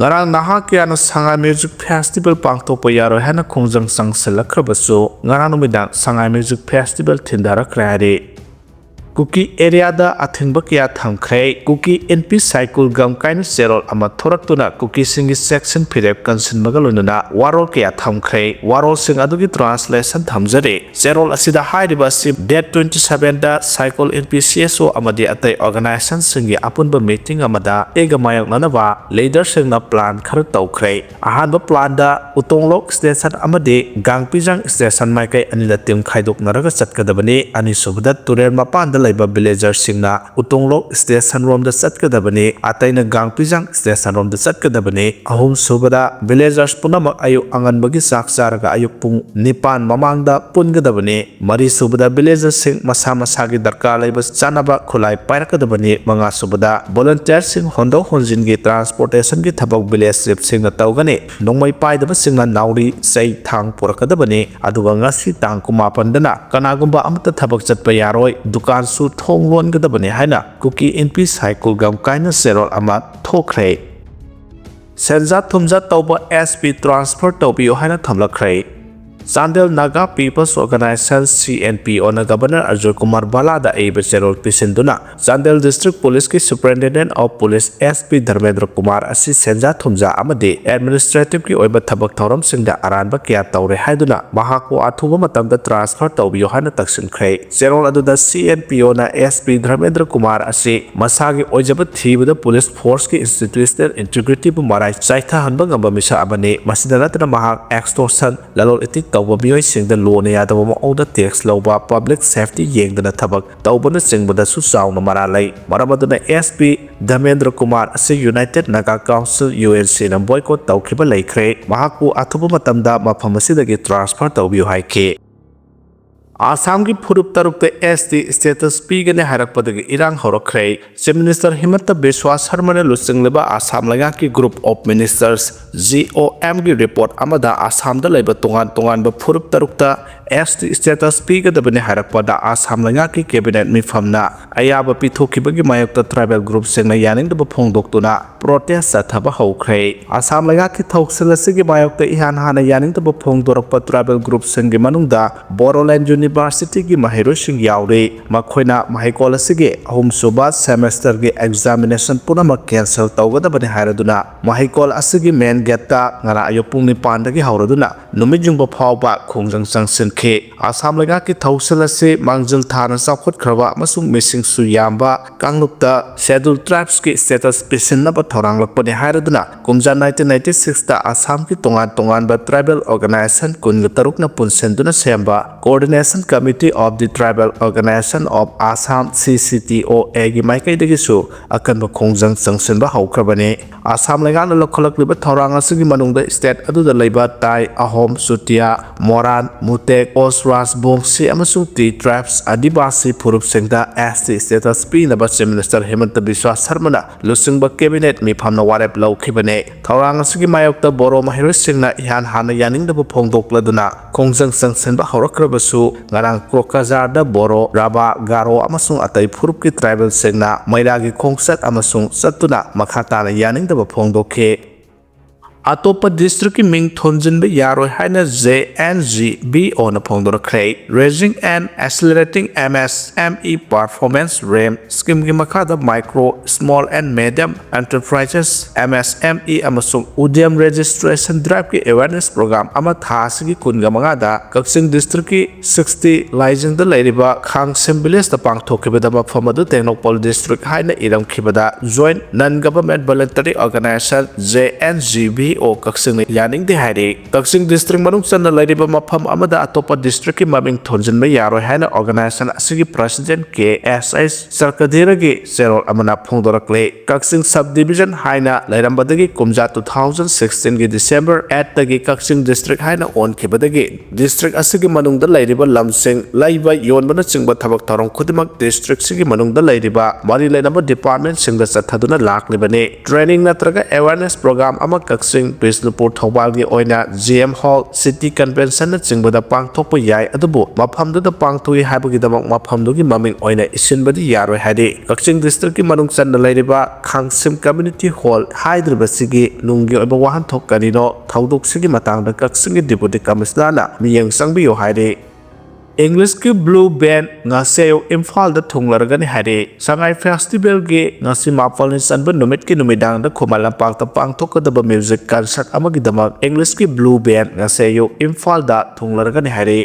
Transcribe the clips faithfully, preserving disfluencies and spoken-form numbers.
ꯉꯔꯥꯡ ꯅꯍꯥ ꯀꯌꯥꯅ ꯁꯉꯥꯏ ꯃ꯭ꯌꯨꯖꯤꯛ ꯐꯦꯁꯇꯤꯚꯦꯜ ꯄꯥꯡꯊꯣꯛꯄ ꯌꯥꯔꯣꯏ ꯍꯥꯏꯅ ꯈꯣꯡꯖꯪ ꯆꯪꯁꯤꯜꯂꯛꯈ꯭ꯔꯕꯁꯨ, ꯉꯔꯥꯡ ꯅꯨꯃꯤꯗꯥꯡ ꯁꯉꯥꯏ ꯃ꯭ꯌꯨꯖꯤꯛ ꯐꯦꯁꯇꯤꯚꯦꯜ ꯊꯤꯟꯊꯔꯛꯈ꯭ꯔꯦ ꯍꯥꯏꯔꯤ꯫ ꯀꯨꯀꯤ ꯑꯦꯔꯤꯌꯥꯗ ꯑꯊꯤꯡꯕ ꯀꯌꯥ ꯊꯝꯈ꯭ꯔꯦ꯫ ꯀꯨꯀꯤ ꯏꯟꯄꯤ ꯁꯥꯏꯀꯨꯜ ꯒꯝ ꯀꯥꯏꯅ ꯆꯦꯔꯣꯜ ꯑꯃ ꯊꯣꯔꯛꯇꯨꯅ ꯀꯨꯀꯤꯁꯤꯡꯒꯤ ꯆꯦꯛꯁꯤꯟ ꯐꯤꯔꯦꯞ ꯀꯟꯁꯤꯟꯕꯒ ꯂꯣꯏꯅꯅ ꯋꯥꯔꯣꯜ ꯀꯌꯥ ꯊꯝꯈ꯭ꯔꯦ꯫ ꯋꯥꯔꯣꯜꯁꯤꯡ ꯑꯗꯨꯒꯤ ꯇ꯭ꯔꯥꯟꯁꯂꯦꯁꯟ ꯊꯝꯖꯔꯤ꯫ ꯆꯦꯔꯣꯜ ꯑꯁꯤꯗ ꯍꯥꯏꯔꯤꯕ ꯑꯁꯤ ꯗꯦꯠ ꯇ꯭ꯋꯦꯟꯇꯤ ꯁꯚꯦꯟꯗ ꯁꯥꯏꯀꯨꯜ ꯏꯟꯄꯤ ꯁꯤ ꯑꯦꯁ ꯑꯣ ꯑꯃꯗꯤ ꯑꯇꯩ ꯑꯣꯔꯒꯅꯥꯏꯖꯦꯁꯟꯁꯤꯡꯒꯤ ꯑꯄꯨꯟꯕ ꯃꯤꯇꯤꯡ ꯑꯃꯗ ꯑꯩꯒ ꯃꯥꯌꯣꯛꯅꯅꯕ ꯂꯤꯗꯔꯁꯤꯡꯅ ꯄ꯭ꯂꯥꯟ ꯈꯔ ꯇꯧꯈ꯭ꯔꯦ꯫ ꯑꯍꯥꯟꯕ ꯄ꯭ꯂꯥꯟꯗ ꯎꯇꯣꯡꯂꯣꯛ ꯁ꯭ꯇꯦꯁꯟ ꯑꯃꯗꯤ ꯒꯥꯡꯄꯤꯖꯥꯡ ꯁ꯭ꯇꯦꯁꯟ ꯃꯥꯏꯀꯩ ꯑꯅꯤꯗ ꯇꯤꯝ ꯈꯥꯏꯗꯣꯛꯅꯔꯒ ꯆꯠꯀꯗꯕꯅꯤ꯫ ꯑꯅꯤꯁꯨꯕꯗ ꯇꯨꯔꯦꯜ ꯃꯄꯥꯟꯗ ꯂꯩꯕ ꯚꯤꯂꯦꯖꯔꯁꯤꯡꯅ ꯎꯇꯣꯡꯂꯣꯛ ꯁ꯭ꯇꯦꯁꯟ ꯔꯣꯝꯗ ꯆꯠꯀꯗꯕꯅꯤ꯫ ꯑꯇꯩꯅ ꯒꯥꯡꯄꯤꯖꯥꯡ ꯁ꯭ꯇꯦꯁꯟ ꯔꯣꯝꯗ ꯆꯠꯀꯗꯕꯅꯤ꯫ ꯑꯍꯨꯝꯁꯨꯕꯗ ꯚꯤꯂꯦꯖꯔꯁ ꯄꯨꯝꯅꯃꯛ ꯑꯌꯨꯛ ꯑꯉꯟꯕꯒꯤ ꯆꯥꯛ ꯆꯥꯔꯒ ꯑꯌꯨꯛ ꯄꯨꯡ ꯅꯤꯄꯥꯟ ꯃꯃꯥꯡꯗ ꯄꯨꯟꯒꯗꯕꯅꯤ꯫ ꯃꯔꯤꯁꯨꯕꯗ ꯚꯤꯂꯦꯖꯔꯁꯤꯡ ꯃꯁꯥ ꯃꯁꯥꯒꯤ ꯗꯔꯀꯥꯔ ꯂꯩꯕ ꯆꯥꯅꯕ ꯈꯨꯠꯂꯥꯏ ꯄꯥꯏꯔꯛꯀꯗꯕꯅꯤ꯫ ꯃꯉꯥꯁꯨꯕꯗ ꯚꯣꯂꯨꯟꯇꯤꯌꯔꯁꯤꯡ ꯍꯣꯟꯗꯣꯛ ꯍꯣꯟꯖꯤꯟꯒꯤ ꯇ꯭ꯔꯥꯟꯁꯄꯣꯔꯇꯦꯁꯟꯒꯤ ꯊꯕꯛ ꯚꯤꯂꯦꯖ ꯆꯤꯞꯁꯤꯡꯅ ꯇꯧꯒꯅꯤ꯫ ꯅꯣꯡꯃꯩ ꯄꯥꯏꯗꯕꯁꯤꯡꯅ ꯅꯥꯎꯔꯤ, ꯆꯩ, ꯊꯥꯡ ꯄꯨꯔꯛꯀꯗꯕꯅꯤ꯫ ꯑꯗꯨꯒ ꯉꯁꯤ ꯇꯥꯡ ꯀꯨꯟꯃꯥꯄꯟꯗꯅ ꯀꯅꯥꯒꯨꯝꯕ ꯑꯃꯠꯇ ꯊꯕꯛ ꯆꯠꯄ ꯌꯥꯔꯣꯏ꯫ ꯗꯨꯀꯥꯟꯁꯨ ꯊꯣꯡ ꯂꯣꯟꯒꯗꯕꯅꯤ ꯍꯥꯏꯅ ꯀꯨꯀꯤ ꯏꯟꯄꯤ ꯁꯥꯏꯀꯨꯜ ꯒꯝ ꯀꯥꯏꯅ ꯆꯦꯔꯣꯜ ꯑꯃ ꯊꯣꯛꯈ꯭ꯔꯦ꯫ ꯁꯦꯟꯖꯥ ꯊꯨꯝꯖꯥ ꯇꯧꯕ ꯑꯦꯁ ꯄꯤ ꯇ꯭ꯔꯥꯟꯁꯐꯔ ꯇꯧꯕꯤꯌꯨ ꯍꯥꯏꯅ ꯊꯝꯂꯛꯈ꯭ꯔꯦ꯫ Chandel Naga people's organization, C N P ꯑꯣꯅ ꯒꯕꯔꯅꯔ ꯑꯖꯣꯏ ꯀꯨꯃꯥꯔ ꯚꯥꯂꯥꯗ ꯑꯏꯕ ꯆꯦꯔꯣꯜ ꯄꯤꯁꯤꯟꯗꯨꯅ ꯆꯥꯟꯗꯦꯜ ꯗꯤꯁꯇ꯭ꯔꯤꯛ ꯄꯨꯂꯤꯁꯀꯤ superintendent of police S P Dharmendra Kumar ꯑꯁꯤ ꯁꯦꯟꯖꯥ ꯊꯨꯝꯖꯥ ꯑꯃꯗꯤ ꯑꯦꯗꯃꯤꯅꯤꯁꯇ꯭ꯔꯦꯇꯤꯚꯀꯤ ꯑꯣꯏꯕ ꯊꯕꯛ ꯊꯧꯔꯝꯁꯤꯡꯗ ꯑꯔꯥꯟꯕ ꯀꯌꯥ ꯇꯧꯔꯦ ꯍꯥꯏꯗꯨꯅ ꯃꯍꯥꯛꯄꯨ ꯑꯊꯨꯕ ꯃꯇꯝꯗ ꯇ꯭ꯔꯥꯟꯁꯐꯔ ꯇꯧꯕꯤꯌꯨ ꯍꯥꯏꯅ ꯇꯛꯁꯤꯟꯈ꯭ꯔꯦ꯫ ꯆꯦꯔꯣꯜ ꯑꯗꯨꯗ ꯁꯤ ꯑꯦꯟ ꯄꯤ ꯑꯣꯅ ꯑꯦꯁ ꯄꯤ ꯙꯔꯃꯦꯟꯗ꯭ꯔ ꯀꯨꯃꯥꯔ ꯑꯁꯤ ꯃꯁꯥꯒꯤ ꯑꯣꯏꯖꯕ ꯊꯤꯕꯗ ꯄꯨꯂꯤꯁ ꯐꯣꯔꯁꯀꯤ ꯏꯟꯁꯇꯤꯇ꯭ꯌꯨꯁꯅꯦꯜ ꯏꯟꯇꯤꯒ꯭ꯔꯤꯇꯤꯕꯨ ꯃꯔꯥꯏ ꯆꯥꯏꯊꯍꯟꯕ ꯉꯝꯕ ꯃꯤꯁꯛ ꯑꯃꯅꯤ꯫ ꯃꯁꯤꯗ ꯅꯠꯇꯅ ꯃꯍꯥꯛ ꯑꯦꯛꯁꯇꯣꯔꯁꯟ, ꯂꯂꯣꯟ ꯏꯇꯤꯛ ꯇꯧꯕ ꯃꯤꯑꯣꯏꯁꯤꯡꯗ ꯂꯣꯅ ꯌꯥꯗꯕ ꯃꯑꯣꯡꯗ ꯇꯦꯛꯁ ꯂꯧꯕ, ꯄꯕ꯭ꯂꯤꯛ ꯁꯦꯐꯇꯤ ꯌꯦꯡꯗꯅ ꯊꯕꯛ ꯇꯧꯕꯅꯆꯤꯡꯕꯗꯁꯨ ꯆꯥꯎꯅ ꯃꯔꯥꯜ ꯂꯩ꯫ ꯃꯔꯝ ꯑꯗꯨꯅ ꯑꯦꯁ ꯄꯤ ꯙꯔꯃꯦꯟꯗ꯭ꯔ ꯀꯨꯃꯥꯔ ꯑꯁꯤ united Naga council, U N ꯁꯤꯅ ꯕꯣꯏꯀꯣꯠ ꯇꯧꯈꯤꯕ ꯂꯩꯈ꯭ꯔꯦ꯫ ꯃꯍꯥꯛꯄꯨ ꯑꯊꯨꯕ ꯃꯇꯝꯗ ꯃꯐꯝ ꯑꯁꯤꯗꯒꯤ ꯇ꯭ꯔꯥꯟꯁꯐꯔ ꯇꯧꯕꯤꯌꯨ ꯍꯥꯏꯈꯤ꯫ ꯑꯁꯥꯝꯒꯤ ꯐꯨꯔꯨꯞ ꯇꯔꯨꯛꯇ ꯑꯦꯁ ꯇꯤ ꯁ꯭ꯇꯦꯇꯁ ꯄꯤꯒꯅꯤ ꯍꯥꯏꯔꯛꯄꯗꯒꯤ ꯏꯔꯥꯡ ꯍꯧꯔꯛꯈ꯭ꯔꯦ꯫ ꯆꯤꯐ ꯃꯤꯅꯤꯁꯇꯔ ꯍꯤꯃꯟꯇ ꯕꯤꯁ꯭ꯋꯥ ꯁꯔꯃꯅ ꯂꯨꯆꯤꯡꯂꯤꯕ ꯑꯁꯥꯝ ꯂꯩꯉꯥꯛꯀꯤ group of ministers, G O ꯑꯦꯝꯒꯤ ꯔꯤꯄꯣꯔꯠ ꯑꯃꯗ ꯑꯁꯥꯝꯗ ꯂꯩꯕ ꯇꯣꯉꯥꯟ ꯇꯣꯉꯥꯟꯕ ꯐꯨꯔꯨꯞ ꯇꯔꯨꯛꯇ ꯑꯦꯁ ꯇꯤ status ꯄꯤꯒꯗꯕꯅꯤ ꯍꯥꯏꯔꯛꯄꯗ ꯑꯁꯥꯝ ꯂꯩꯉꯥꯛꯀꯤ cabinet ꯃꯤꯐꯝꯅ ꯑꯌꯥꯕ ꯄꯤꯊꯣꯛꯈꯤꯕꯒꯤ ꯃꯥꯌꯣꯛꯇ tribal groupꯁꯤꯡꯅ ꯌꯥꯅꯤꯡꯗꯕ ꯐꯣꯡꯗꯣꯛꯇꯨꯅ protest ꯆꯠꯊꯕ ꯍꯧꯈ꯭ꯔꯦ꯫ ꯑꯁꯥꯝ ꯂꯩꯉꯥꯛꯀꯤ ꯊꯧꯁꯤꯜ ꯑꯁꯤꯒꯤ ꯃꯥꯌꯣꯛꯇ ꯏꯍꯥꯟ ꯍꯥꯟꯅ ꯌꯥꯅꯤꯡꯗꯕ ꯐꯣꯡꯗꯣꯔꯛꯄ tribal groupꯁꯤꯡꯒꯤ ꯃꯅꯨꯡꯗ Bodoland Universityꯒꯤ ꯃꯍꯩꯔꯣꯏꯁꯤꯡ ꯌꯥꯎꯔꯤ꯫ ꯃꯈꯣꯏꯅ ꯃꯍꯩꯀꯣꯜ ꯑꯁꯤꯒꯤ ꯑꯍꯨꯝꯁꯨꯕ semesterꯒꯤ examination ꯄꯨꯝꯅꯃꯛ cancel ꯇꯧꯒꯗꯕꯅꯤ ꯍꯥꯏꯔꯗꯨꯅ ꯃꯍꯩꯀꯣꯜ ꯑꯁꯤꯒꯤ main gateꯇ ꯉꯔꯥꯡ ꯑꯌꯨꯛ ꯄꯨꯡ ꯅꯤꯄꯥꯟꯗꯒꯤ ꯍꯧꯔꯗꯨꯅ ꯅꯨꯃꯤꯠ ꯌꯨꯡꯕ ꯐꯥꯎꯕ ꯈꯣꯡꯖꯪ ꯆꯪꯁꯤꯟꯈꯤ꯫ ꯑꯁꯥꯝ ꯂꯩꯉꯥꯛꯀꯤ ꯊꯧꯁꯤꯜ ꯑꯁꯤ ꯃꯥꯡꯖꯤꯜ ꯊꯥꯅ ꯆꯥꯎꯈꯠꯈ꯭ꯔꯕ ꯑꯃꯁꯨꯡ ꯃꯤꯁꯤꯡꯁꯨ ꯌꯥꯝꯕ ꯀꯥꯡꯂꯨꯞꯇ Scheduled Tribeꯁꯀꯤ status ꯄꯤꯁꯤꯟꯅꯕ ꯊꯧꯔꯥꯡꯂꯛꯄꯅꯤ ꯍꯥꯏꯔꯗꯨꯅ ꯀꯨꯝꯖꯥ nineteen ninety sixꯇ ꯑꯁꯥꯝꯒꯤ ꯇꯣꯉꯥꯟ ꯇꯣꯉꯥꯟꯕ tribal organization ꯀꯨꯟꯒ ꯇꯔꯨꯛꯅ ꯄꯨꯟꯁꯤꯟꯗꯨꯅ ꯁꯦꯝꯕ Coordination Committee of the Tribal Organization of Assam, C C T O Aꯒꯤ ꯃꯥꯏꯀꯩꯗꯒꯤꯁꯨ ꯑꯀꯟꯕ ꯈꯣꯡꯖꯪ ꯆꯪꯁꯤꯟꯕ ꯍꯧꯈ꯭ꯔꯕꯅꯤ꯫ ꯑꯁꯥꯝ ꯂꯩꯉꯥꯛꯅ ꯂꯧꯈꯠꯂꯛꯂꯤꯕ ꯊꯧꯔꯥꯡ ꯑꯁꯤꯒꯤ ꯃꯅꯨꯡꯗ state ꯑꯗꯨꯗ ꯂꯩꯕ ꯇꯥꯏ, ꯑꯍꯣꯝ, ꯆꯨꯇꯤꯌꯥ, ꯃꯣꯔꯥꯟ, ꯃꯨꯇꯦꯛ, ꯀꯣꯁ ꯔꯥꯖꯕꯣꯡꯁꯤ ꯑꯃꯁꯨꯡ ꯇꯤ tribes ꯑꯗꯤꯕꯥꯁꯤ ꯐꯨꯔꯨꯞꯁꯤꯡꯗ ꯑꯦꯁ ꯇꯤ status ꯄꯤꯅꯕ Chief Minister ꯍꯤꯃꯟꯇ ꯕꯤꯁ꯭ꯋꯥ ꯁꯔꯃꯅ ꯂꯨꯆꯤꯡꯕ cabinet ꯃꯤꯐꯝꯅ ꯋꯥꯔꯦꯞ ꯂꯧꯈꯤꯕꯅꯤ꯫ ꯊꯧꯔꯥꯡ ꯑꯁꯤꯒꯤ ꯃꯥꯌꯣꯛꯇ ꯕꯣꯔꯣ ꯃꯍꯩꯔꯣꯏꯁꯤꯡꯅ ꯏꯍꯥꯟ ꯍꯥꯟꯅ ꯌꯥꯅꯤꯡꯗꯕ ꯐꯣꯡꯗꯣꯛꯂꯗꯨꯅ ꯈꯣꯡꯖꯪ ꯆꯪꯁꯤꯟꯕ ꯍꯧꯔꯛꯈ꯭ꯔꯕꯁꯨ, ꯉꯔꯥꯡ ꯀ꯭ꯔꯣꯀꯖꯥꯔꯗ ꯕꯣꯔꯣ, ꯔꯥꯚꯥ, ꯒꯥꯔꯣ ꯑꯃꯁꯨꯡ ꯑꯇꯩ ꯐꯨꯔꯨꯞꯀꯤ tribal ꯁꯤꯡꯅ ꯃꯩꯔꯥꯒꯤ ꯈꯣꯡꯆꯠ ꯑꯃꯁꯨꯡ ꯆꯠꯇꯨꯅ ꯃꯈꯥ ꯇꯥꯅ ꯌꯥꯅꯤꯡꯗꯕ ꯐꯣꯡꯗꯣꯛꯈꯤ꯫ ꯑꯇꯣꯞꯄ district ꯀꯤ ꯃꯤꯡ ꯊꯣꯟꯖꯤꯟꯕ ꯌꯥꯔꯣꯏ ꯍꯥꯏꯅ J N G B O ꯅ ꯐꯣꯡꯗꯣꯔꯛꯈ꯭ꯔꯦ꯫ Raising and Accelerating M S M E Performance, ram, scheme ꯒꯤ ꯃꯈꯥꯗ Micro, Small and Medium Enterprises, M S M E, ꯑꯃꯁꯨꯡ Udyam Registration Drive ꯀꯤ awareness program ꯑꯃ ꯊꯥ ꯑꯁꯤꯒꯤ ꯀꯨꯟꯒ ꯃꯉꯥꯗ ꯀꯛꯆꯤꯡ district ꯀꯤ sixty ꯂꯥꯏꯖꯤꯡꯗ ꯂꯩꯔꯤꯕ ꯈꯥꯡꯁꯦꯝ village ꯇ ꯄꯥꯡꯊꯣꯛꯈꯤꯕꯗ ꯃꯐꯝ ꯑꯗꯨ ꯇꯦꯡꯅꯧꯄꯜ district ꯍꯥꯏꯅ ꯏꯔꯝꯈꯤꯕꯗ Joint Non Government Voluntary Organization, J N G V O, ꯀꯛꯆꯤꯡꯅ ꯌꯥꯅꯤꯡꯗꯦ ꯍꯥꯏꯔꯤ꯫ ꯀꯛꯆꯤꯡ district ꯃꯅꯨꯡ ꯆꯟꯅ ꯂꯩꯔꯤꯕ ꯃꯐꯝ ꯑꯃꯗ ꯑꯇꯣꯞꯄ district ꯀꯤ ꯃꯃꯤꯡ ꯊꯣꯟꯖꯤꯟꯕ ꯌꯥꯔꯣꯏ ꯍꯥꯏꯅ organization ꯑꯁꯤꯒꯤ president K S H ꯆꯔꯀꯙꯤꯔꯒꯤ ꯆꯦꯔꯣꯜ ꯑꯃꯅ ꯐꯣꯡꯗꯣꯔꯛꯂꯤ꯫ ꯀꯛꯆꯤꯡ sub division ꯍꯥꯏꯅ ꯂꯩꯔꯝꯕꯗꯒꯤ ꯀꯨꯝꯖꯥ two thousand sixteen ꯒꯤ December eight ꯇꯒꯤ ꯀꯛꯆꯤꯡ district ꯍꯥꯏꯅ ꯑꯣꯟꯈꯤꯕꯗꯒꯤ district ꯑꯁꯤꯒꯤ ꯃꯅꯨꯡꯗ ꯂꯩꯔꯤꯕ ꯂꯝꯁꯤꯡ, ꯂꯩꯕ, ꯌꯣꯟꯕꯅꯆꯤꯡꯕ ꯊꯕꯛ ꯊꯧꯔꯝ ꯈꯨꯗꯤꯡꯃꯛ district ꯁꯤꯒꯤ ꯃꯅꯨꯡꯗ ꯂꯩꯔꯤꯕ ꯃꯔꯤ ꯂꯩꯅꯕ department ꯁꯤꯡꯗ ꯆꯠꯊꯗꯨꯅ ꯂꯥꯛꯂꯤꯕꯅꯤ꯫ Training ꯅꯠꯇ꯭ꯔꯒ awareness program ꯑꯃ ꯀꯛꯆꯤꯡ ꯕꯤꯁꯅꯨꯄꯨꯔ, ꯊꯧꯕꯥꯜꯒꯤ ꯑꯣꯏꯅ J M Hall, City Conventionꯅꯆꯤꯡꯕꯗ ꯄꯥꯡꯊꯣꯛꯄ ꯌꯥꯏ, ꯑꯗꯨꯕꯨ ꯃꯐꯝꯗꯨꯗ ꯄꯥꯡꯊꯣꯛꯏ ꯍꯥꯏꯕꯒꯤꯗꯃꯛ ꯃꯐꯝꯗꯨꯒꯤ ꯃꯃꯤꯡ ꯑꯣꯏꯅ ꯏꯁꯤꯟꯕꯗꯤ ꯌꯥꯔꯣꯏ ꯍꯥꯏꯔꯤ꯫ ꯀꯛꯆꯤꯡ districtꯀꯤ ꯃꯅꯨꯡ ꯆꯟꯅ ꯂꯩꯔꯤꯕ ꯈꯥꯡꯁꯤꯝ Community Hall ꯍꯥꯏꯗ꯭ꯔꯤꯕꯁꯤꯒꯤ ꯅꯨꯡꯒꯤ ꯑꯣꯏꯕ ꯋꯥꯍꯟꯊꯣꯛ ꯀꯔꯤꯅꯣ? ꯊꯧꯗꯣꯛꯁꯤꯒꯤ ꯃꯇꯥꯡꯗ ꯀꯛꯆꯤꯡꯒꯤ Deputy Commissionerꯅ ꯃꯤꯠꯌꯦꯡ ꯆꯪꯕꯤꯌꯨ ꯍꯥꯏꯔꯤ꯫ Englishꯀꯤ Blue Band ꯉꯁꯤ ꯑꯌꯨꯛ ꯏꯝꯐꯥꯜꯗ ꯊꯨꯡꯂꯔꯒꯅꯤ ꯍꯥꯏꯔꯤ꯫ ꯁꯉꯥꯏ Festivalꯒꯤ ꯉꯁꯤ ꯃꯥꯄꯜꯅꯤ ꯆꯟꯕ ꯅꯨꯃꯤꯠꯀꯤ ꯅꯨꯃꯤꯗꯥꯡꯗ ꯈꯨꯃꯟ ꯂꯝꯄꯥꯛꯇ ꯄꯥꯡꯊꯣꯛꯀꯗꯕ music concert ꯑꯃꯒꯤꯗꯃꯛ Englishꯀꯤ Blue Band ꯉꯁꯤ ꯑꯌꯨꯛ ꯏꯝꯐꯥꯜꯗ ꯊꯨꯡꯂꯔꯒꯅꯤ ꯍꯥꯏꯔꯤ꯫